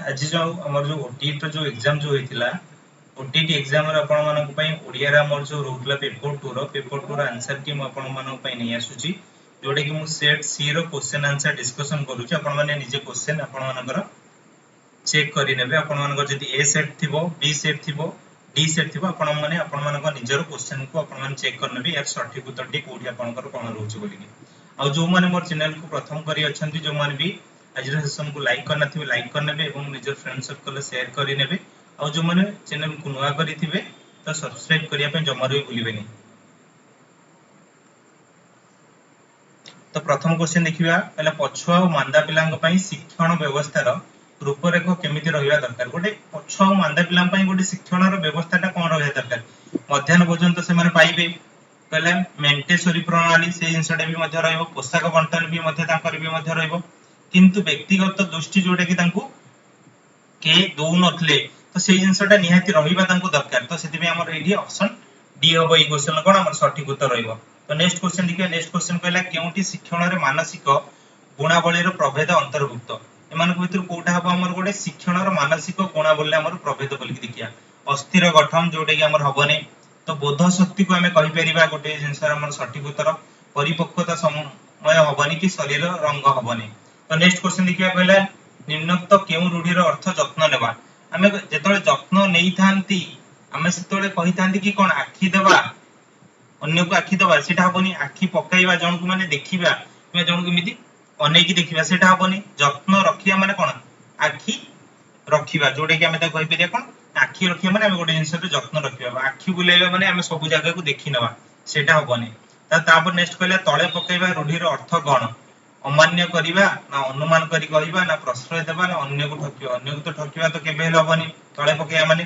ଆଜି ଯୋଉ ଆମର ଯୋଉ ଓଟିଇଟି ର ଯୋଉ ଏକ୍ଜାମ ଯୋଉ ହେଇଥିଲା, ଓଟିଇଟି ଏକ୍ଜାମରେ ଆପଣମାନଙ୍କ ପାଇଁ ଓଡ଼ିଆରେ ଆମର ଯୋଉ ରହୁଥିଲା ପେପର ଟୁ ର, ପେପର ଟୁ ର ଆନ୍ସର କି ମୁଁ ଆପଣମାନଙ୍କ ପାଇଁ ନେଇ ଆସୁଛି, ଯୋଉଟା କି ମୁଁ ସେଟ୍ ସି ର କ୍ୱେଶ୍ଚନ ଆନ୍ସର ଡିସ୍କସନ କରୁଛି। ଆପଣମାନେ ନିଜେ କ୍ୱେଶ୍ଚନ ଆପଣମାନଙ୍କର ଚେକ୍ କରିନେବେ। ଆପଣମାନଙ୍କର ଯଦି ଏ ସେଟ୍ ଥିବ, ବି ସେଟ୍ ଥିବ, ଡି ସେଟ୍ ଥିବ, ଆପଣମାନେ ଆପଣମାନଙ୍କ ନିଜର କ୍ୱେଶ୍ଚନକୁ ଆପଣମାନେ ଚେକ୍ କରିନେବେ, ୟାର ସଠିକ ଉତ୍ତରଟି କୋଉଠି ଆପଣଙ୍କର କଣ ରହୁଛି ବୋଲିକି। ଆଉ ଯୋଉମାନେ ମୋର ଚ୍ୟାନେଲକୁ ପ୍ରଥମ କରି ଅଛନ୍ତି, ଯୋଉମାନେ ବି ଆଜିର ସେସନକୁ ଲାଇକ୍ କରିନଥିବେ, ଲାଇକ୍ କରିନେବେ ଏବଂ ନିଜର ଫ୍ରେଣ୍ଡ ସର୍କଲରେ ସେୟାର କରିନେବେ। ଆଉ ଯୋଉମାନେ ଚ୍ୟାନେଲକୁ ନୂଆ କରିଥିବେ, ତ ସବସ୍କ୍ରାଇବ କରିବା ପାଇଁ ଜମାରୁ ବି ଭୁଲିବେନି। ତ ପ୍ରଥମ କ୍ୱେଶ୍ଚନ ଦେଖିବା। କହିଲା, ପଛୁଆ ଓ ମାନ୍ଦା ପିଲାଙ୍କ ପାଇଁ ଶିକ୍ଷଣ ବ୍ୟବସ୍ଥାର ରୂପରେଖ କେମିତି ରହିବା ଦରକାର? ଗୋଟେ ପଛୁଆ ଓ ମାନ୍ଦା ପିଲାଙ୍କ ପାଇଁ ଗୋଟେ ଶିକ୍ଷଣର ବ୍ୟବସ୍ଥାଟା କଣ ରହିବା ଦରକାର? ମଧ୍ୟାହ୍ନ ଭୋଜନ ତ ସେମାନେ ପାଇବେ। କହିଲା ମେଣ୍ଟେସୋରୀ ପ୍ରଣାଳୀ, ସେଇ ଜିନିଷଟା ବି ମଧ୍ୟ ରହିବ। ପୋଷାକ ବଣ୍ଟନ ବି ମଧ୍ୟ ତାଙ୍କର ବି ମଧ୍ୟ ରହିବ। କିନ୍ତୁ ବ୍ୟକ୍ତିଗତ ଦୃଷ୍ଟି ଯୋଉଟା କି ତାଙ୍କୁ କେହି ଦଉନଥିଲେ, ତ ସେଇ ଜିନିଷଟା ନିହାତି ରହିବା ତାଙ୍କୁ ଦରକାର। ତ ସେଥିପାଇଁ ଆମର ଏଇଠି ଅପସନ ଡି ହବ ଏଇ କ୍ୱେଶ୍ଚନ କଣ ଆମର ସଠିକ ଉତ୍ତର ରହିବ। ତ ନେକ୍ସଟ କ୍ୱେଶ୍ଚନ ଦେଖିବା। ନେକ୍ସଟ କ୍ୱେଶ୍ଚନ କହିଲା, କେଉଁଟି ଶିକ୍ଷଣରେ ମାନସିକ ଗୁଣାବଳୀର ପ୍ରଭେଦ ଅନ୍ତର୍ଭୁକ୍ତ? ଏମାନଙ୍କ ଭିତରୁ କୋଉଟା ହବ ଆମର ଗୋଟେ ଶିକ୍ଷଣର ମାନସିକ ଗୁଣାବଳୀ ଆମର ପ୍ରଭେଦ ବୋଲିକି ଦେଖିବା। ଅସ୍ଥିର ଗଠନ, ଯୋଉଟା କି ଆମର ହବନି। ତ ବୋଧ ଶକ୍ତିକୁ ଆମେ କହିପାରିବା ଗୋଟେ ଜିନିଷର ଆମର ସଠିକ ଉତ୍ତର। ପରିପକ୍ୱତା ସମୟ ହବନି କି ଶରୀର ରଙ୍ଗ ହବନି। ତ ନେକ୍ସଟ କ୍ୱେଶ୍ଚନ ଦେଖିବା। କହିଲା, ନିମ୍ନୋକ୍ତ କେଉଁ ରୂଢିର ଅର୍ଥ ଯତ୍ନ ନେବା? ଆମେ ଯେତେବେଳେ ଯତ୍ନ ନେଇଥାନ୍ତି, ଆମେ ସେତେବେଳେ କହିଥାନ୍ତି କି କଣ? ଆଖି ଦେବା, ଅନ୍ୟକୁ ଆଖି ଦେବା, ସେଇଟା ହବନି। ଆଖି ପକାଇବା ଜଣକୁ ମାନେ ଦେଖିବା କିମ୍ବା ଜଣକୁ ଏମିତି ଅନେଇକି ଦେଖିବା, ସେଇଟା ହବନି। ଯତ୍ନ ରଖିବା ମାନେ କଣ? ଆଖି ରଖିବା, ଯୋଉଟା କି ଆମେ ତାକୁ କହିପାରିବା କଣ? ଆଖି ରଖିବା ମାନେ ଆମେ ଗୋଟେ ଜିନିଷରେ ଯତ୍ନ ରଖିବା। ଆଖି ବୁଲେଇବା ମାନେ ଆମେ ସବୁ ଜାଗାକୁ ଦେଖି ନେବା, ସେଇଟା ହବନି। ତାପରେ ନେକ୍ସଟ କହିଲା, ତଳେ ପକେଇବା ରୂଢିର ଅର୍ଥ କଣ? ଅମାନ୍ୟ କରିବା, ନା ଅନୁମାନ କରି କହିବା, ନା ପ୍ରଶ୍ରୟ ଦେବା, ନା ଅନ୍ୟକୁ ଠକିବା? ଅନ୍ୟକୁ ତ ଠକିବା ତ କେବେ ହେଲେ ହବନି ତଳେ ପକେଇବା ମାନେ।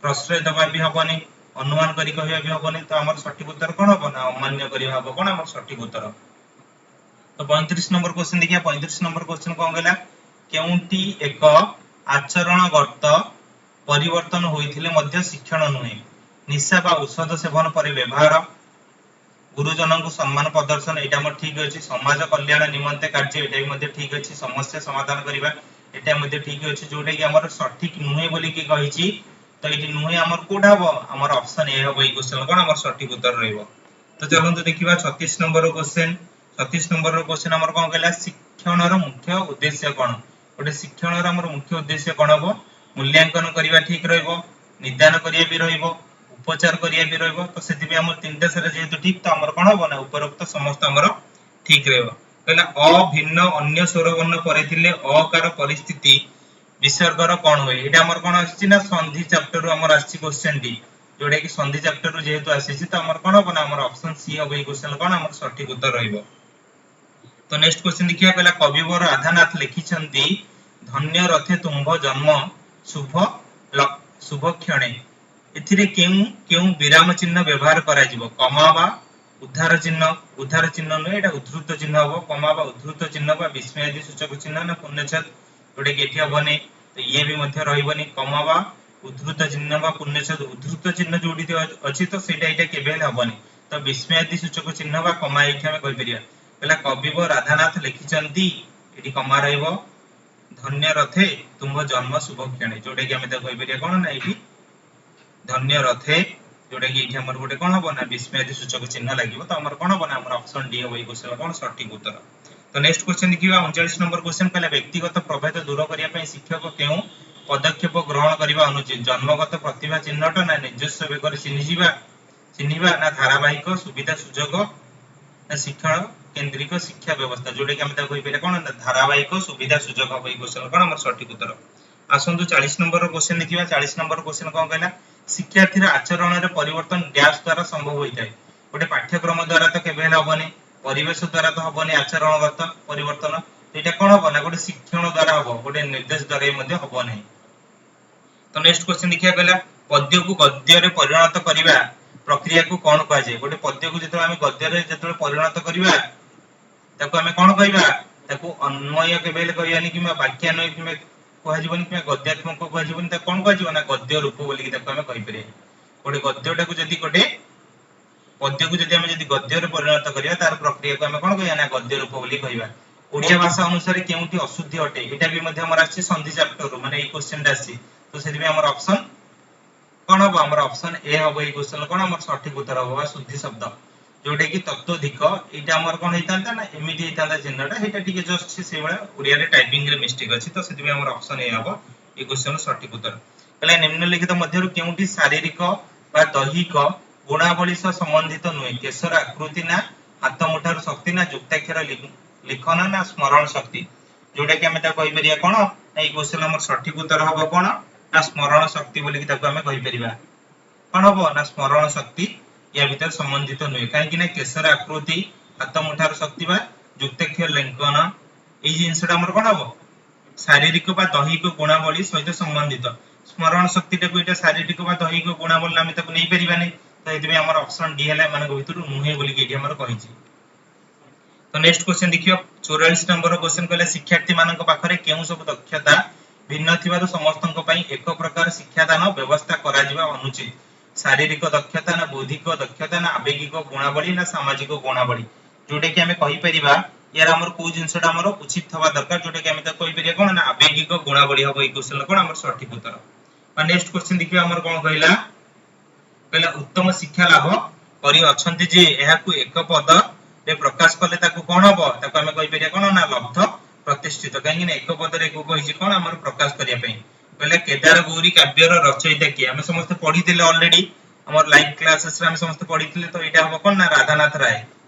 ପ୍ରଶ୍ରୟ ଦେବା ବି ହବନି, ଅନୁମାନ କରି କହିବା ବି ହବନି। ତ ଆମର ସଠିକ ଉତ୍ତର କଣ ହବ ନା ଅମାନ୍ୟ କରିବା ହବ କଣ ଆମର ସଠିକ ଉତ୍ତର। ତ 35 ନମ୍ବର କ୍ୱେଶ୍ଚନ ଦେଖିବା। 35 ନମ୍ବର କ୍ୱେଶ୍ଚନ କଣ କହିଲା? କେଉଁଟି ଏକ ଆଚରଣଗତ ପରିବର୍ତ୍ତନ ହୋଇଥିଲେ ମଧ୍ୟ ଶିକ୍ଷଣ ନୁହେଁ? ନିଶା ବା ଔଷଧ ସେବନ ପରେ ବ୍ୟବହାର, ଗୁରୁଜନଙ୍କୁ ସମ୍ମାନ ପ୍ରଦର୍ଶନ, ଏଇଟା ଆମର ଠିକ ଅଛି। ସମାଜ କଲ୍ୟାଣ ନିମନ୍ତେ କାର୍ଯ୍ୟ, ଏଇଟା ବି ମଧ୍ୟ ଠିକ ଅଛି। ସମସ୍ୟା ସମାଧାନ କରିବା, ଏଇଟା ମଧ୍ୟ ଠିକ ଅଛି। ଯୋଉଟା କି ଆମର ସଠିକ ନୁହେଁ ବୋଲିକି କହିଛି, ତ ଏଇଠି ନୁହେଁ ଆମର କୋଉଟା ହବ? ଆମର ଅପସନ ଏ ହବ ଏଇ କ୍ୱେଶ୍ଚନ କଣ ଆମର ସଠିକ ଉତ୍ତର ରହିବ। ତ ଚାଲନ୍ତୁ ଦେଖିବା 36 ନମ୍ବର କ୍ୱେଶ୍ଚନ। 36 ନମ୍ବର କ୍ୱେଶ୍ଚନ ଆମର କଣ କହିଲା? ଶିକ୍ଷଣର ମୁଖ୍ୟ ଉଦ୍ଦେଶ୍ୟ କଣ? ଗୋଟେ ଶିକ୍ଷଣର ଆମର ମୁଖ୍ୟ ଉଦ୍ଦେଶ୍ୟ କଣ ହବ? ମୂଲ୍ୟାଙ୍କନ କରିବା ଠିକ ରହିବ, ନିଦାନ କରିବା ବି ରହିବ, ଉପଚାର କରିବା ବି ରହିବ। ତ ସେଥିପାଇଁ ଆମର ତିନିଟା ସାରା ଯେହେତୁ ଠିକ, ତ ଆମର କଣ ହବ ନା ଉପରୋକ୍ତ ସମସ୍ତ ଆମର ଠିକ ରହିବ। କହିଲା, ଅ ଭିନ୍ନ ଅନ୍ୟ ସ୍ୱରବର୍ଣ୍ଣ ପରେ ଥିଲେ ଅକାର ପରିସ୍ଥିତି ବିସର୍ଗର କଣ ହୁଏ? ଏଇଟା ଆମର କଣ ଆସିଛି ନା ସନ୍ଧି ଚାପ୍ଟର ରୁ ଆମର ଆସିଛି କ୍ୱେଶ୍ଚନ ଟି, ଯୋଉଟା କି ସନ୍ଧି ଚାପ୍ଟର ରୁ ଯେହେତୁ ଆସିଛି, ତ ଆମର କଣ ହବ ନା ଆମର ଅପସନ ସି ହବ ଏଇ କ୍ୱେଶ୍ଚନ କଣ ଆମର ସଠିକ ଉତ୍ତର ରହିବ। ତ ନେକ୍ସଟ କ୍ୱେଶ୍ଚନ ଦେଖିବା। କହିଲା, କବିବର ରାଧାନାଥ ଲେଖିଛନ୍ତି, ଧନ୍ୟ ରଥେ ତୁମ୍ଭ ଜନ୍ମ ଶୁଭ ଶୁଭ କ୍ଷଣେ, ଏଥିରେ କେଉଁ କେଉଁ ବିରାମ ଚିହ୍ନ ବ୍ୟବହାର କରାଯିବ? କମା ବା ଉଦ୍ଧାର ଚିହ୍ନ? ଉଦ୍ଧାର ଚିହ୍ନ ନୁହେଁ, ଏଇଟା ଉଦ୍ଧୃତ ଚିହ୍ନ ହବ। କମା ବା ଉଦ୍ଧୃତ ଚିହ୍ନ ବା ବିସ୍ମୟାଦି ସୂଚକ ଚିହ୍ନ ନା ପୂର୍ଣ୍ଣଚ୍ଛେଦ, ଯୋଉଟା କି ଏଠି ହବନି। ତ ଇଏ ବି ମଧ୍ୟ ରହିବନି। କମା ବା ଉଦ୍ଧୃତ ଚିହ୍ନ ବା ପୂର୍ଣ୍ଣଚ୍ଛେଦ, ଉଦ୍ଧୃତ ଚିହ୍ନ ଯୋଉଠି ଅଛି, ତ ସେଇଟା ଏଇଟା କେବେ ହେଲେ ହବନି। ତ ବିସ୍ମୟାଦି ସୂଚକ ଚିହ୍ନ ବା କମା ଏଇଠି ଆମେ କହିପାରିବା। କହିଲା, କବିବ ରାଧାନାଥ ଲେଖିଛନ୍ତି, ଏଠି କମା ରହିବ, ଧନ୍ୟ ରଥେ ତୁମ୍ଭ ଜନ୍ମ ଶୁଭ କ୍ଷଣେ, ଯୋଉଟା କି ଆମେ ତାକୁ କହିପାରିବା କଣ ନା ଏଇଠି ଧନ୍ୟ ରଥେ, ଯୋଉଟା କି ଏଇଠି ଆମର ଗୋଟେ କଣ ହବ ନା ବିସ୍ମୟାଦି ସୂଚକ ଚିହ୍ନ ଲାଗିବ। ତ ଆମର କଣ ହବ ନା ଆମର ଅପସନ ଡି ହବ ଏଇ କ୍ୱେଶ୍ଚନ କଣ ସଠିକ ଉତ୍ତର। ତ ନେକ୍ସଟ କ୍ୱେଶ୍ଚନ ଦେଖିବା। 39 ନମ୍ବର କ୍ୱେଶ୍ଚନ କହିଲା, ବ୍ୟକ୍ତିଗତ ପ୍ରଭେଦ ଦୂର କରିବା ପାଇଁ ଶିକ୍ଷକ କେଉଁ ପଦକ୍ଷେପ ଗ୍ରହଣ କରିବା ଅନୁଚିତ? ଜନ୍ମଗତ ପ୍ରତିଭା ଚିହ୍ନଟ, ନା ନିଜସ୍ୱ ବେଗରେ ଚିହ୍ନିବା, ନା ଧାରାବାହିକ ସୁବିଧା ସୁଯୋଗ, ନା ଶିକ୍ଷଣ କେନ୍ଦ୍ରିକ ଶିକ୍ଷା ବ୍ୟବସ୍ଥା? ଯୋଉଟା କି ଆମେ ତାକୁ କହିପାରିବା କଣ ନା ଧାରାବାହିକ ସୁବିଧା ସୁଯୋଗ ହବ ଏଇ କ୍ୱେଶ୍ଚନ କଣ ଆମର ସଠିକ ଉତ୍ତର। ଆସନ୍ତୁ 40 ନମ୍ବର କ୍ୱେଶ୍ଚନ ଦେଖିବା। 40 ନମ୍ବର କ୍ୱେଶ୍ଚନ କଣ କହିଲା? ଶିକ୍ଷାର୍ଥୀର ଆଚରଣରେ ପରିବର୍ତ୍ତନ ଡ୍ୟାସ୍ ଦ୍ୱାରା ସମ୍ଭବ ହୋଇଥାଏ। ଗୋଟେ ପାଠ୍ୟକ୍ରମ ଦ୍ୱାରା ତ କେବେ ହେଲେ ହବନି, ପରିବେଶ ଦ୍ୱାରା ତ ହବନି ଆଚରଣଗତ ପରିବର୍ତ୍ତନ। ଏଇଟା କଣ ହବ ନା ଗୋଟେ ଶିକ୍ଷଣ ଦ୍ୱାରା ହବ, ଗୋଟେ ନିର୍ଦ୍ଦେଶ ଦ୍ୱାରା ବି ମଧ୍ୟ ହବ ନାହିଁ। ତ ନେକ୍ସଟ କ୍ୱେଶ୍ଚନ ଦେଖିବା। କହିଲା, ପଦ୍ୟକୁ ଗଦ୍ୟରେ ପରିଣତ କରିବା ପ୍ରକ୍ରିୟାକୁ କଣ କୁହାଯାଏ? ଗୋଟେ ପଦ୍ୟକୁ ଯେତେବେଳେ ଆମେ ଗଦ୍ୟରେ ଯେତେବେଳେ ପରିଣତ କରିବା, ତାକୁ ଆମେ କଣ କହିବା? ତାକୁ ଅନ୍ୱୟ କେବେ ହେଲେ କହିବାନି, କିମ୍ବା ବାକ୍ୟାନ୍ୱୟ କିମ୍ବା କୁହାଯିବନି, କିମ୍ବା ଗଦ୍ୟାତ୍ମକ କୁହାଯିବନି। ତାକୁ କଣ କୁହାଯିବ ନା ଗଦ୍ୟ ରୂପ ବୋଲିକି ତାକୁ ଆମେ କହିପାରିବା। ଗୋଟେ ଗଦ୍ୟଟାକୁ ଯଦି, ଗୋଟେ ପଦ୍ୟକୁ ଯଦି ଆମେ ଯଦି ଗଦ୍ୟରେ ପରିଣତ କରିବା, ତାର ପ୍ରକ୍ରିୟାକୁ ଆମେ କଣ କହିବା ନା ଗଦ୍ୟ ରୂପ ବୋଲି କହିବା। ଓଡ଼ିଆ ଭାଷା ଅନୁସାରେ କେଉଁଟି ଅଶୁଦ୍ଧି ଅଟେ? ଏଇଟା ବି ମଧ୍ୟ ଆମର ଆସିଛି ସନ୍ଧି ଚାପ୍ଟରରୁ, ମାନେ ଏଇ କ୍ୱେଶ୍ଚନଟା ଆସିଛି। ତ ସେଥିପାଇଁ ଆମର ଅପସନ କଣ ହବ? ଆମର ଅପସନ ଏ ହବ। ଏଇ କ୍ୱେଶ୍ଚନ କଣ ଆମର ସଠିକ ଉତ୍ତର ହବ ବା ଶୁଦ୍ଧି ଶବ୍ଦ, ଯୋଉଟା କି ତତ୍ତ୍ୱଧିକ। ଏଇଟା ଆମର କଣ ହେଇଥାନ୍ତା ନା ଏମିତି ହେଇଥାନ୍ତା ଚିହ୍ନଟା, ସେଇଟା ଟିକେ ଜଷ୍ଟ ସେଇଭଳିଆ ଓଡ଼ିଆରେ ଟାଇପିଂ ରେ ମିଷ୍ଟେକ୍ ଅଛି। ତ ସେଥିପାଇଁ ଆମର ଅପସନ ଏ ହବ ଏଇ କ୍ୱେଶ୍ଚନ ସଠିକ ଉତ୍ତର। କହିଲା, ନିମ୍ନଲିଖିତ ମଧ୍ୟରୁ କେଉଁଟି ଶାରୀରିକ ବା ଦୈହିକ ଗୁଣାବଳୀ ସହ ସମ୍ବନ୍ଧିତ ନୁହେଁ? କେଶର ଆକୃତି ନା ହାତ ମୁଠାର ଶକ୍ତି ନା ଯୁକ୍ତାକ୍ଷର ଲିଖନ ନା ସ୍ମରଣ ଶକ୍ତି? ଯୋଉଟା କି ଆମେ ତାକୁ କହିପାରିବା କଣ ନା ଏଇ କ୍ୱେଶ୍ଚନ ଆମର ସଠିକ ଉତ୍ତର ହବ କଣ ନା ସ୍ମରଣ ଶକ୍ତି ବୋଲିକି ତାକୁ ଆମେ କହିପାରିବା। କଣ ହବ ନା ସ୍ମରଣ ଶକ୍ତି ୟା ଭିତରେ ସମ୍ବନ୍ଧିତ ନୁହେଁ। କାହିଁକି ନା କେଶର ଆକୃତି, ହାତ ମୁଠାର ଶକ୍ତି ବା ଯୁକ୍ତାକ୍ଷର ଲେଖନ, ଏଇ ଜିନିଷଟା ଆମର କଣ ହବ? ଶାରୀରିକ ବା ଦୈହିକ ଗୁଣାବଳୀ ସହିତ ସମ୍ବନ୍ଧିତ। ସ୍ମରଣ ଶକ୍ତିଟାକୁ ଏଇଟା ଶାରୀରିକ ବା ଦୈହିକ ଗୁଣାବଳୀ ଆମେ ତାକୁ ନେଇପାରିବାନି। ତ ଏଥିପାଇଁ ଆମର ଅପସନ ଡି ହେଲା ଏମାନଙ୍କ ଭିତରୁ ନୁହେଁ ବୋଲିକି ଏଠି ଆମର କହିଛି। ତ ନେକ୍ସଟ କ୍ୱେଶ୍ଚନ ଦେଖିବା, 44 ନମ୍ବର କ୍ୱେଶ୍ଚନ। କହିଲେ, ଶିକ୍ଷାର୍ଥୀ ମାନଙ୍କ ପାଖରେ କେଉଁ ସବୁ ଦକ୍ଷତା ଭିନ୍ନ ଥିବାରୁ ସମସ୍ତଙ୍କ ପାଇଁ ଏକ ପ୍ରକାର ଶିକ୍ଷାଦାନ ବ୍ୟବସ୍ଥା କରାଯିବା ଅନୁଚିତ? ଶାରୀରିକ ଦକ୍ଷତା ନା ବୌଦ୍ଧିକ ଦକ୍ଷତା ନା ଆବେଗିକ ଗୁଣାବଳୀ ନା ସାମାଜିକ ଗୁଣାବଳୀ? ଯୋଉଟା କି ଆମେ କହିପାରିବା ୟାର ଆମର କୋଉ ଜିନିଷଟା ଆମର ଉଚିତ ହବା ଦରକାର, ଯୋଉଟା କି ଆମେ ତାକୁ କହିପାରିବା କଣ ନା ଆବେଗିକ ଗୁଣାବଳୀ ହବ ଏଇ କ୍ୱେଶ୍ଚନ କଣ ଆମର ସଠିକ ଉତ୍ତର। ବା ନେକ୍ସଟ କ୍ୱେଶ୍ଚନ ଦେଖିବା, ଆମର କଣ କହିଲା? କହିଲା, ଉତ୍ତମ ଶିକ୍ଷା ଲାଭ କରି ଅଛନ୍ତି ଯେ ଏହାକୁ ଏକ ପଦରେ ପ୍ରକାଶ କଲେ ତାକୁ କଣ ହବ? ତାକୁ ଆମେ କହିପାରିବା କଣ ନା ଲବ୍ଧ ପ୍ରତିଷ୍ଠିତ। କାହିଁକି ନା ଏକ ପଦରେ ଏକୁ କହିଛି କଣ ଆମର ପ୍ରକାଶ କରିବା ପାଇଁ। କହିଲା, କେଦାର ଗୌରୀ କାବ୍ୟର ରଚୟିତା କିଏ? ଆମେ ସମସ୍ତେ ପଢିଥିଲେ ଅଲରେଡି, ଆମର ଲାଇଭ କ୍ଲାସେସ ରେ ଆମେ ସମସ୍ତେ ପଢିଥିଲେ। ତ ଏଇଟା ହବ କଣ ନା ରାଧାନାଥ ରାୟ।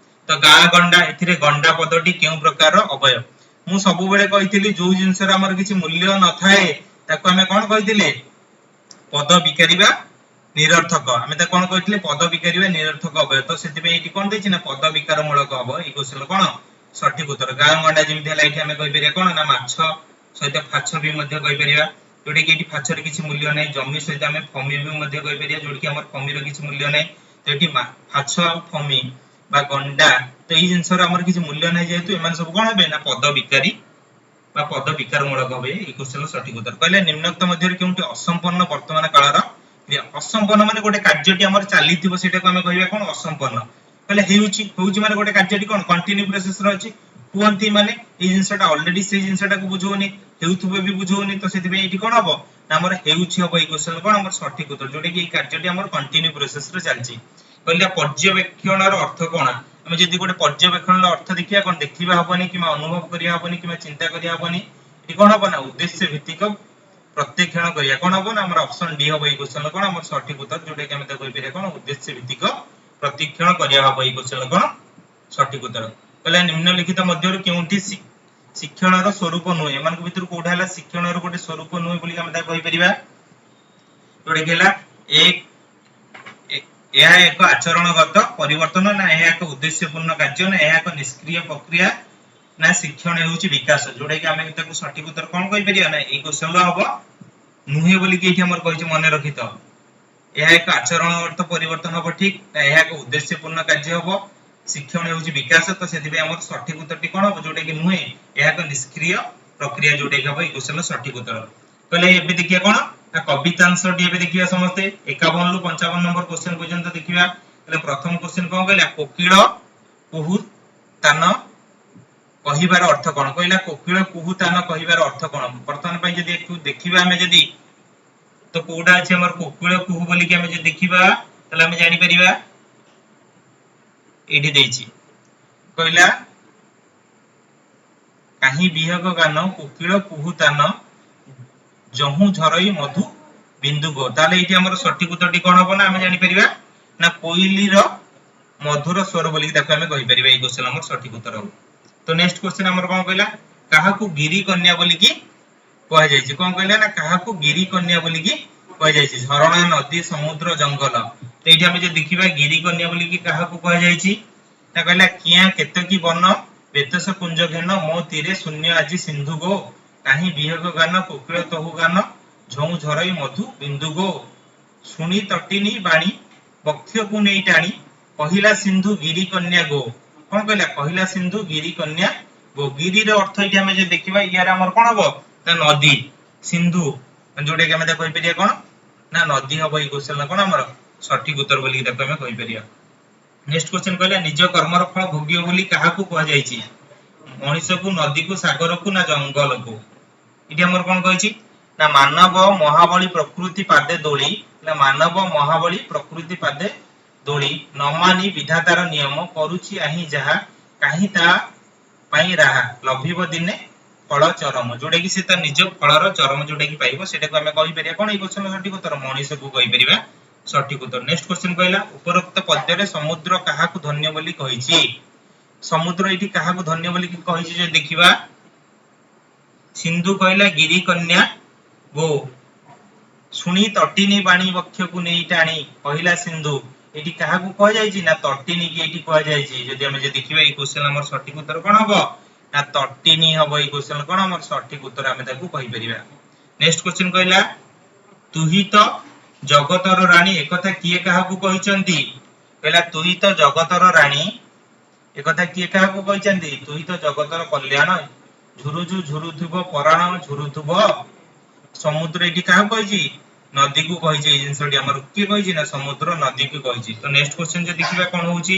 ତ ଗାଁ ଗଣ୍ଡା, ଏଥିରେ ଗଣ୍ଡା ପଦଟି କେଉଁ ପ୍ରକାରର ଅବ୍ୟୟ? ମୁଁ ସବୁବେଳେ କହିଥିଲି, ଯୋଉ ଜିନିଷର ଆମର କିଛି ମୂଲ୍ୟ ନଥାଏ ତାକୁ ଆମେ କଣ କହିଥିଲେ? ପଦ ବିକାରିବା ନିରର୍ଥକ। ଆମେ ତାକୁ କଣ କହିଥିଲେ? ପଦ ବିକାରିବା ନିରର୍ଥକ ଅବ୍ୟୟ। ତ ସେଥିପାଇଁ ଏଇଠି କଣ ଦେଇଛି ନା ପଦ ବିକାର ମୂଳକ ହବ ଏଇ କ୍ୱେଶ୍ଚନ କଣ ସଠିକ ଉତ୍ତର। ଗାଁ ଗଣ୍ଡା ଯେମିତି ହେଲା, ଏଇଠି ଆମେ କହିପାରିବା କଣ ନା ମାଛ ସହିତ ଫାଛ ବି ମଧ୍ୟ କହିପାରିବା, ଯୋଉଟା କି ଏଇଠି ଫାଛର କିଛି ମୂଲ୍ୟ ନାହିଁ। ଜମି ସହିତ ଆମେ ଫମି ବି ମଧ୍ୟ କହିପାରିବା, ଯୋଉଠି କି ଆମର ଫମିର କିଛି ମୂଲ୍ୟ ନାହିଁ। ତ ଏଠି ଫାଛ ଆଉ ଫମି ବା ଗଣ୍ଡା, ତ ଏଇ ଜିନିଷର ଆମର କିଛି ମୂଲ୍ୟ ନାହିଁ ଯେହେତୁ, ଏମାନେ ସବୁ କଣ ହେବେ ନା ପଦ ବିକାରୀ ବା ପଦ ବିକାର ମୂଳକ ହବେ ଏଇ କ୍ୱେଶ୍ଚନ ସଠିକ ଉତ୍ତର। କହିଲେ, ନିମ୍ନୋକ୍ତ ମଧ୍ୟରେ କେଉଁଟି ଅସମ୍ପନ୍ନ ବର୍ତ୍ତମାନ କାଳର କ୍ରିୟା? ଅସମ୍ପନ୍ନ ମାନେ ଗୋଟେ କାର୍ଯ୍ୟଟି ଆମର ଚାଲିଥିବ, ସେଇଟାକୁ ଆମେ କହିବା କଣ? ଅସମ୍ପନ୍ନ। କହିଲେ, ହେଉଛି, ହେଉଛି ମାନେ ଗୋଟେ କାର୍ଯ୍ୟଟି କଣ କଣ୍ଟିନ୍ୟୁ ପ୍ରୋସେସ ରେ ଅଛି। କୁହନ୍ତି ମାନେ ଏଇ ଜିନିଷଟା ଅଲରେଡି ସେଇ ଜିନିଷଟାକୁ ବୁଝଉନି, ହେଉଥିବ ବି ବୁଝଉନି। ତ ସେଥିପାଇଁ ଏଇଠି କଣ ହବ ନା ଆମର ହେଉଛି ହବ ଏଇ କ୍ୱେଶ୍ଚନ କଣ ଆମର ସଠିକ ଉତ୍ତର, ଯୋଉଟା କି ଏଇ କାର୍ଯ୍ୟଟି ଆମର କଣ୍ଟିନ୍ୟୁ ପ୍ରୋସେସ ରେ ଚାଲିଛି। କହିଲେ, ପର୍ଯ୍ୟବେକ୍ଷଣର ଅର୍ଥ କଣ? ଆମେ ଯଦି ଗୋଟେ ପର୍ଯ୍ୟବେକ୍ଷଣର ଅର୍ଥ ଦେଖିବା, କଣ ଦେଖିବା ହବନି କିମ୍ବା ଅନୁଭବ କରିବା ହବନି କିମ୍ବା ଚିନ୍ତା କରିବା ହବନି। ଏଠି କଣ ହବ ନା ଉଦ୍ଦେଶ୍ୟ ଭିତ୍ତିକ ପ୍ରତ୍ୟକ୍ଷଣ କରିବା। କଣ ହବ ନା ଆମର ଅପସନ ଡି ହବ ଏଇ କ୍ୱେଶ୍ଚନ କଣ ଆମର ସଠିକ ଉତ୍ତର, ଯୋଉଟା କି ଆମେ ତାକୁ କହିପାରିବା କଣ? ଉଦ୍ଦେଶ୍ୟ ଭିତ୍ତିକ ପ୍ରତ୍ୟକ୍ଷଣ କରିବା ହବ ଏଇ କ୍ୱେଶ୍ଚନ କଣ ସଠିକ ଉତ୍ତର। କହିଲା, ନିମ୍ନଲିଖିତ ମଧ୍ୟରୁ କେଉଁଟି ଶିକ୍ଷଣର ସ୍ୱରୂପ ନୁହେଁ? ଏମାନଙ୍କ ଭିତରୁ କୋଉଟା ହେଲା ଶିକ୍ଷଣର ଗୋଟେ ସ୍ୱରୂପ ନୁହେଁ ବୋଲି ଆମେ ତାକୁ କହିପାରିବା? ଯୋଉଟା କି ହେଲା ଏହା ଏକ ଆଚରଣଗତ ପରିବର୍ତ୍ତନ ନା ଏହା ଏକ ଉଦ୍ଦେଶ୍ୟପୂର୍ଣ୍ଣ କାର୍ଯ୍ୟ ନା ଏହା ଏକ ନିଷ୍କ୍ରିୟ ପ୍ରକ୍ରିୟା ନା ଶିକ୍ଷଣ ହେଉଛି ବିକାଶ? ଯୋଉଟା କି ଆମେ ତାକୁ ସଠିକ ଉତ୍ତର କଣ କହିପାରିବା ନା ଏଇ କ୍ୱେଶ୍ଚନ ହବ ନୁହେଁ ବୋଲିକି ଏଇଠି ଆମର କହିଛି। ମନେ ରଖିଥ, ଏହା ଏକ ଆଚରଣଗତ ପରିବର୍ତ୍ତନ ହବ ଠିକ ନା ଏହା ଏକ ଉଦ୍ଦେଶ୍ୟପୂର୍ଣ୍ଣ କାର୍ଯ୍ୟ ହବ, ଶିକ୍ଷଣ ହେଉଛି ବିକାଶ। ତ ସେଥିପାଇଁ ଆମର ସଠିକ ଉତ୍ତରଟି କଣ ହବ? ଯୋଉଟା କି ନୁହେଁ, ଏହା ଏକ ନିଷ୍କ୍ରିୟ ପ୍ରକ୍ରିୟା ଯୋଉଟା କି ହବ ଏଇ କ୍ୱେଶ୍ଚନ ସଠିକ ଉତ୍ତର। କହିଲେ, ଏବେ ଦେଖିବା କଣ ନା କବିତାଂଶଟି ଏବେ ଦେଖିବା ସମସ୍ତେ, 51ରୁ 55 ନମ୍ବର କ୍ୱେଶ୍ଚନ ପର୍ଯ୍ୟନ୍ତ ଦେଖିବା। ତାହେଲେ ପ୍ରଥମ କ୍ୱେଶ୍ଚନ କଣ କହିଲା? କୋକିଳ କୁହୁ ତାନ କହିବାର ଅର୍ଥ କଣ? କହିଲା, କୋକିଳ କୁହୁ ତାନ କହିବାର ଅର୍ଥ କଣ? ବର୍ତ୍ତମାନ ପାଇଁ ଯଦି ଏକୁ ଦେଖିବା ଆମେ ଯଦି, ତ କୋଉଟା ଅଛି ଆମର କୋକିଳ କୁହୁ ବୋଲିକି ଆମେ ଯଦି ଦେଖିବା, ତାହେଲେ ଆମେ ଜାଣିପାରିବା ଏଇଠି ଦେଇଛି। କହିଲା, କାହିଁ ବିହଗ ଗାନ କୋକିଳ କୁହୁ ତାନ ଯହୁଁ ଝରଇ ମଧୁ ବିନ୍ଦୁ ଗୋ। ତାହେଲେ ଏଇଠି ଆମର ସଠିକ ଉତ୍ତରଟି କଣ ହବ ନା ଆମେ ଜାଣିପାରିବା ନା କୋଇଲିର ମଧୁର ସ୍ୱର ବୋଲିକି ତାକୁ ଆମେ କହିପାରିବା। ଏଇ କ୍ୱେଶ୍ଚନ ଆମର ସଠିକ ଉତ୍ତର ହବ। ତ ନେକ୍ସଟ କ୍ୱେଶ୍ଚନ ଆମର କଣ କହିଲା? କାହାକୁ ଗିରି କନ୍ୟା ବୋଲିକି କୁହାଯାଇଛି? କଣ କହିଲା ନା କାହାକୁ ଗିରି କନ୍ୟା ବୋଲିକି କୁହାଯାଇଛି? ଝରଣା, ନଦୀ, ସମୁଦ୍ର, ଜଙ୍ଗଲ। ତ ଏଇଠି ଆମେ ଯଦି ଦେଖିବା, ଗିରି କନ୍ୟା ବୋଲିକି କାହାକୁ କୁହାଯାଇଛି ନା କହିଲା, କିଆଁ କେତକୀ ବନ ବେତସ କୁଞ୍ଜ ଘେନ ମୋ ତୀରେ ଶୂନ୍ୟ ଆଜି ସିନ୍ଧୁ ଗୋ, କାହିଁ ବିହଗ ଗାନ କୋକିଳ ତହୁ ଗାନ ଝଉଁ ଝରଇ ମଧୁ ବିନ୍ଦୁ ଗୋ, ଶୁଣି ତଟିନୀ ବାଣୀ ବକ୍ଷକୁ ନେଇ ଟାଣି କହିଲା ସିନ୍ଧୁ ଗିରି କନ୍ୟା ଗୋ। କଣ କହିଲା? କହିଲା ସିନ୍ଧୁ ଗିରି କନ୍ୟା ଗୋ। ଗିରିର ଅର୍ଥ ଏଇଠି ଆମେ ଯଦି ଦେଖିବା, ଇଆର ଆମର କଣ ହବ ନା ନଦୀ, ସିନ୍ଧୁ, ଯୋଉଟା କି ଆମେ ତାକୁ କହିପାରିବା କଣ ନା ନଦୀ ହବ ଏଇ କ୍ୱେଶ୍ଚନ କଣ ଆମର ସଠିକ ଉତ୍ତର ବୋଲିକି ତାକୁ ଆମେ କହିପାରିବା। ନେକ୍ସଟ କ୍ୱେଶ୍ଚନ କହିଲା, ନିଜ କର୍ମର ଫଳ ଭୋଗିବ ବୋଲି କାହାକୁ କୁହାଯାଇଛି? ମଣିଷକୁ, ନଦୀକୁ, ସାଗରକୁ ନା ଜଙ୍ଗଲକୁ? ଏଠି ଆମର କଣ କହିଛି ନା ମାନବ ମହାବଳୀ ପ୍ରକୃତି ପାଦେ ଦୋଳି ନା ମାନବ ମହାବଳୀ ପ୍ରକୃତି ପାଦେ ଦୋଳି, ନମାନି ବିଧାତାର ନିୟମ, କରୁଛି ଆହିଁ ଯାହା, କାହିଁ ତା ପାଇଁ ରାହା, ଲଭିବ ଦିନେ ଫଳ ଚରମ। ଯୋଉଟା କି ସେ ତା ନିଜ ଫଳର ଚରମ ଯୋଉଟା କି ପାଇବ, ସେଟାକୁ ଆମେ କହିପାରିବା କଣ? ଏଇ କ୍ୱେଶ୍ଚନ ସଠିକ ଉତ୍ତର ମଣିଷକୁ କହିପାରିବା ସଠିକ ଉତ୍ତର। ନେକ୍ସଟ କ୍ୱେଶ୍ଚନ କହିଲା, ଉପରୋକ୍ତ ପଦ୍ୟରେ ସମୁଦ୍ର କାହାକୁ ଧନ୍ୟ ବୋଲି କହିଛି? ସମୁଦ୍ର ଏଇଠି କାହାକୁ ଧନ୍ୟ ବୋଲି କହିଛି ଯଦି ଦେଖିବା, ସିନ୍ଧୁ କହିଲା ଗିରି କନ୍ୟା ଗୋ, ଶୁଣି ତଟିନୀ ବାଣୀ ବକ୍ଷକୁ ନେଇ ଟାଣି। କହିଲା ସିନ୍ଧୁ, ଏଠି କାହାକୁ କୁହାଯାଇଛି ନା ତଟିନୀ କି ଏଠି କୁହାଯାଇଛି। ଯଦି ଆମେ ଯଦି ଦେଖିବା, ଏଇ କ୍ୱେଶ୍ଚନ ଆମର ସଠିକ ଉତ୍ତର କଣ ହବ ନା ତଟିନୀ ହବ। ଏଇ କ୍ୱେଶ୍ଚନ କଣ ଆମର ସଠିକ ଉତ୍ତର ଆମେ ତାକୁ କହିପାରିବା। ନେକ୍ସଟ କ୍ୱେଶ୍ଚନ କହିଲା, ତୁହି ତ ଜଗତର ରାଣୀ, ଏକଥା କିଏ କାହାକୁ କହିଛନ୍ତି? କହିଲା, ତୁହି ତ ଜଗତର ରାଣୀ, ଏକଥା କିଏ କାହାକୁ କହିଛନ୍ତି? ତୁହି ତ ଜଗତର କଲ୍ୟାଣ, ଝୁରୁଛୁ ଝୁରୁଥିବ ପରାଣ ଝୁରୁଥିବ। ସମୁଦ୍ର ଏଠି କାହାକୁ କହିଛି? ନଦୀକୁ କହିଛି। ଏଇ ଜିନିଷଟି ଆମର କିଏ କହିଛି ନା ସମୁଦ୍ର ନଦୀକୁ କହିଛି। ତ ନେକ୍ସଟ କ୍ୱେଶ୍ଚନ ଯଦି ଦେଖିବା କଣ ହଉଛି,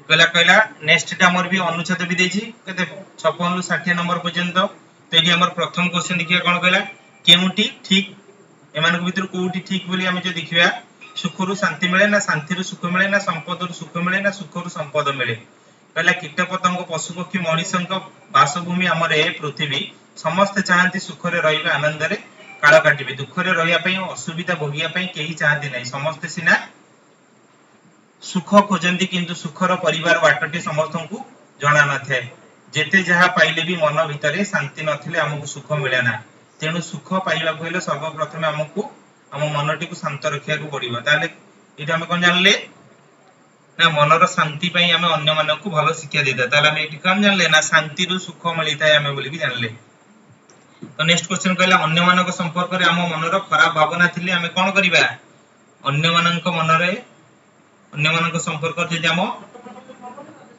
କହିଲା ନେକ୍ସଟ ଆମର ବି ଅନୁଚ୍ଛେଦ ବି ଦେଇଛି କେତେ, 56ରୁ 60 ନମ୍ବର ପର୍ଯ୍ୟନ୍ତ। ତ ଏଠି ଆମର ପ୍ରଥମ କ୍ୱେଶ୍ଚନ ଦେଖିବା କଣ କହିଲା, କେଉଁଟି ଠିକ? ଏମାନଙ୍କ ଭିତରୁ କୋଉଠି ଠିକ ବୋଲି ଆମେ ଯଦି ଦେଖିବା, ସୁଖରୁ ଶାନ୍ତି ମିଳେ ନା ଶାନ୍ତିରୁ ସୁଖ ମିଳେ ନା ସମ୍ପଦରୁ ସୁଖ ମିଳେ ନା ସୁଖରୁ ସମ୍ପଦ ମିଳେ? କହିଲା, କୀଟ ପତଙ୍ଗ, ପଶୁ ପକ୍ଷୀ, ମଣିଷଙ୍କ ବାସଭୂମି ଆମର ଏ ପୃଥିବୀ। ସମସ୍ତେ ଚାହାନ୍ତି ସୁଖରେ ରହିବେ, ଆନନ୍ଦରେ କାଳ କାଟିବେ। ଦୁଃଖରେ ରହିବା ପାଇଁ, ଅସୁବିଧା ଭୋଗିବା ପାଇଁ କେହି ଚାହାନ୍ତି ନାହିଁ। ସମସ୍ତେ ସିନା ସୁଖ ଖୋଜନ୍ତି, କିନ୍ତୁ ସୁଖର ପରିବାର ବାଟଟି ସମସ୍ତଙ୍କୁ ଜଣା ନଥାଏ। ଯେତେ ଯାହା ପାଇଲେ ବି ମନ ଭିତରେ ଶାନ୍ତି ନଥିଲେ ଆମକୁ ସୁଖ ମିଳେ ନା। ତେଣୁ ସୁଖ ପାଇବାକୁ ହେଲେ ସର୍ବପ୍ରଥମେ ଆମକୁ ଆମ ମନଟିକୁ ଶାନ୍ତ ରଖିବାକୁ ପଡିବ। ତାହେଲେ ଏଇଟା ଆମେ କଣ ଜାଣିଲେ ନା ମନର ଶାନ୍ତି ପାଇଁ ଆମେ ଅନ୍ୟମାନଙ୍କୁ ଭଲ ଶିକ୍ଷା ଦେଇଥାଉ। ତାହେଲେ ଆମେ ଏଇଠି କଣ ଜାଣିଲେ ନା ଶାନ୍ତିରୁ ସୁଖ ମିଳିଥାଏ ଆମେ ବୋଲିକି ଜାଣିଲେ। ତ ନେକ୍ସଟ କ୍ୱେଶ୍ଚନ କହିଲା, ଅନ୍ୟମାନଙ୍କ ସମ୍ପର୍କରେ ଆମ ମନର ଖରାପ ଭାବନା ଥିଲେ ଆମେ କଣ କରିବା? ଅନ୍ୟମାନଙ୍କ ମନରେ, ଅନ୍ୟମାନଙ୍କ ସମ୍ପର୍କରେ ଯଦି ଆମ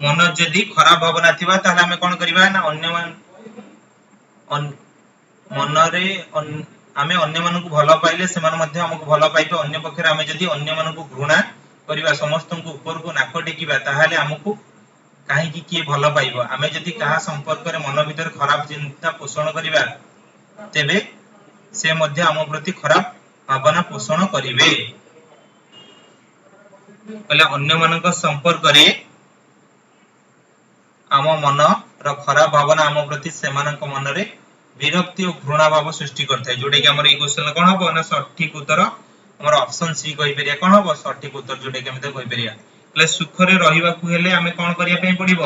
ମନ ଯଦି ଖରାପ ଭାବନା ଥିବା, ତାହେଲେ ଆମେ କଣ କରିବା ନା ଅନ୍ୟମାନ ମନରେ ଆମେ ଅନ୍ୟମାନଙ୍କୁ ଭଲ ପାଇଲେ ସେମାନେ ମଧ୍ୟ ଆମକୁ ଭଲ ପାଇବେ। ଅନ୍ୟ ପକ୍ଷରେ ଆମେ ଯଦି ଅନ୍ୟମାନଙ୍କୁ ଘୃଣା କରିବା, ସମସ୍ତଙ୍କୁ ଉପରକୁ ନାକ ଟେକିବା, ତାହେଲେ ଆମକୁ କାହିଁକି କିଏ ଭଲ ପାଇବ? ଆମେ ଯଦି କାହା ସମ୍ପର୍କରେ ମନ ଭିତରେ ଖରାପ ଚିନ୍ତା ପୋଷଣ କରିବା, ତେବେ ସେ ମଧ୍ୟ ଆମ ପ୍ରତି ଖରାପ ଭାବନା ପୋଷଣ କରିବେ। କହିଲେ, ଅନ୍ୟମାନଙ୍କ ସମ୍ପର୍କରେ ଆମ ମନର ଖରାପ ଭାବନା ଆମ ପ୍ରତି ସେମାନଙ୍କ ମନରେ ବିରକ୍ତି ଓ ଘୃଣା ଭାବ ସୃଷ୍ଟି କରିଥାଏ। ଯୋଉଟା କି ଆମର ଏଇ କ୍ୱେଶ୍ଚନ କଣ ହବ ନା ସଠିକ ଉତ୍ତର ଆମର ଅପସନ ସି କହିପାରିବା। କଣ ହବ ସଠିକ ଉତ୍ତର ଯୋଉଟା କି ଆମେ ତାକୁ କହିପାରିବା। ହେଲେ ସୁଖରେ ରହିବାକୁ ହେଲେ ଆମେ କଣ କରିବା ପାଇଁ ପଡିବ?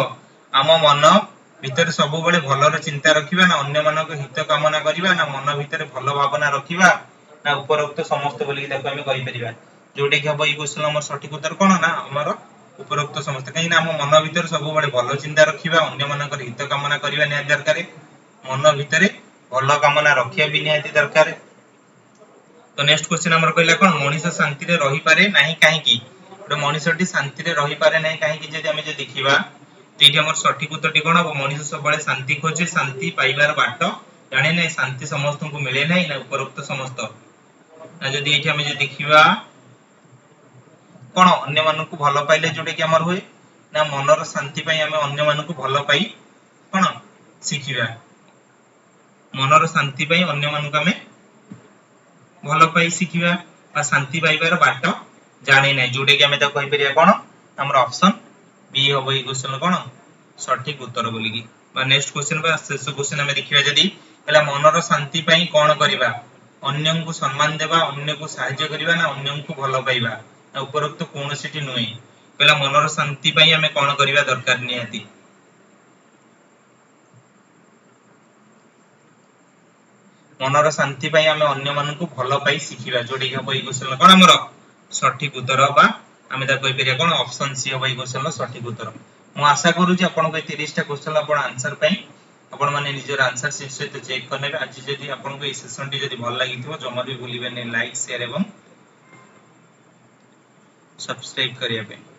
ଆମ ମନ ଭିତରେ ସବୁବେଳେ ଭଲର ଚିନ୍ତା ରଖିବା ନା ଅନ୍ୟମାନଙ୍କ ହିତ କାମନା କରିବା ନା ମନ ଭିତରେ ଭଲ ଭାବନା ରଖିବା ନା ଉପରୋକ୍ତ ସମସ୍ତ ବୋଲିକି ତାକୁ ଆମେ କହିପାରିବା। ଯୋଉଟା କି ହବ ଏଇ କ୍ୱେଶ୍ଚନ ଆମର ସଠିକ ଉତ୍ତର କଣ ନା ଆମର ଉପରୋକ୍ତ ସମସ୍ତ। କାହିଁକି ନା ଆମ ମନ ଭିତରେ ସବୁବେଳେ ଭଲ ଚିନ୍ତା ରଖିବା, ଅନ୍ୟମାନଙ୍କର ହିତ କାମନା କରିବା ନିହାତି ଦରକାର। ମନ ଭିତରେ ଭଲ କାମନା ରଖିବା ବି ନିହାତି ଦରକାର। ତ ନେକ୍ସଟ କ୍ୱେଶ୍ଚନ ଆମର କହିଲା କଣ, ମଣିଷ ଶାନ୍ତିରେ ରହିପାରେ ନାହିଁ କାହିଁକି? ଗୋଟେ ମଣିଷଟି ଶାନ୍ତିରେ ରହିପାରେ ନାହିଁ କାହିଁକି? ଯଦି ଆମେ ଯଦି ଦେଖିବା, ତ ଏଇଠି ଆମର ସଠିକ ଉତ୍ତରଟି କଣ ହବ? ମଣିଷ ସବୁବେଳେ ଶାନ୍ତି ଖୋଜେ, ଶାନ୍ତି ପାଇବାର ବାଟ ଜାଣେ ନାହିଁ, ଶାନ୍ତି ସମସ୍ତଙ୍କୁ ମିଳେ ନାହିଁ ନା ଉପରୋକ୍ତ ସମସ୍ତ। ନା ଯଦି ଏଇଠି ଆମେ ଯଦି ଦେଖିବା କଣ, ଅନ୍ୟମାନଙ୍କୁ ଭଲ ପାଇଲେ ଯୋଉଟା କି ଆମର ହୁଏ ନା ମନର ଶାନ୍ତି ପାଇଁ ଆମେ ଅନ୍ୟମାନଙ୍କୁ ଭଲ ପାଇ କଣ ଶିଖିବା। ମନର ଶାନ୍ତି ପାଇଁ ଅନ୍ୟମାନଙ୍କୁ ଆମେ ଭଲ ପାଇ ଶିଖିବା ବା ଶାନ୍ତି ପାଇବାର ବାଟ ଜାଣେ ନାହିଁ। ଯୋଉଟା କି ଆମେ ତାକୁ କହିପାରିବା କଣ, ଆମର ଅପସନ ବି ହବ ଏଇ କ୍ୱେଶ୍ଚନ କଣ ସଠିକ ଉତ୍ତର ବୋଲିକି। ବା ନେକ୍ସଟ କ୍ୱେଶ୍ଚନ ବା ଶେଷ କ୍ୱେଶ୍ଚନ ଆମେ ଦେଖିବା ଯଦି, ହେଲା ମନର ଶାନ୍ତି ପାଇଁ କଣ କରିବା? ଅନ୍ୟଙ୍କୁ ସମ୍ମାନ ଦେବା, ଅନ୍ୟକୁ ସାହାଯ୍ୟ କରିବା ନା ଅନ୍ୟଙ୍କୁ ଭଲ ପାଇବା ନା ଉପରୋକ୍ତ କୌଣସିଟି ନୁହେଁ? କହିଲା, ମନର ଶାନ୍ତି ପାଇଁ ଆମେ କଣ କରିବା ଦରକାର ନିହାତି? ମନର ଶାନ୍ତି ପାଇଁ ଆମେ ଅନ୍ୟମାନଙ୍କୁ ଭଲ ପାଇ ଶିଖିବା। ଯୋଉଟା କି ହବ ଏଇ କ୍ୱେଶ୍ଚନ କଣ ଆମର ସଠିକ ଉତ୍ତର ବା ଆମେ ତାକୁ କହିପାରିବା କଣ, ଅପସନ ସି ହବ ଏଇ କ୍ୱେଶ୍ଚନର ସଠିକ ଉତ୍ତର। ମୁଁ ଆଶା କରୁଛି ଆପଣଙ୍କୁ ଏଇ 30ଟା କ୍ୱେଶ୍ଚନ ଆପଣ ଆନ୍ସର ପାଇଁ ଆପଣମାନେ ନିଜର ଆନ୍ସର ସିଟ୍ ସହିତ ଚେକ୍ କରିନେବେ। ଆଜି ଯଦି ଆପଣଙ୍କୁ ଏଇ ସେସନଟି ଯଦି ଭଲ ଲାଗିଥିବ, ଜମାରୁ ବି ଭୁଲିବେନି ଲାଇକ୍, ସେୟାର ଏବଂ ସବସ୍କ୍ରାଇବ କରିବା ପାଇଁ।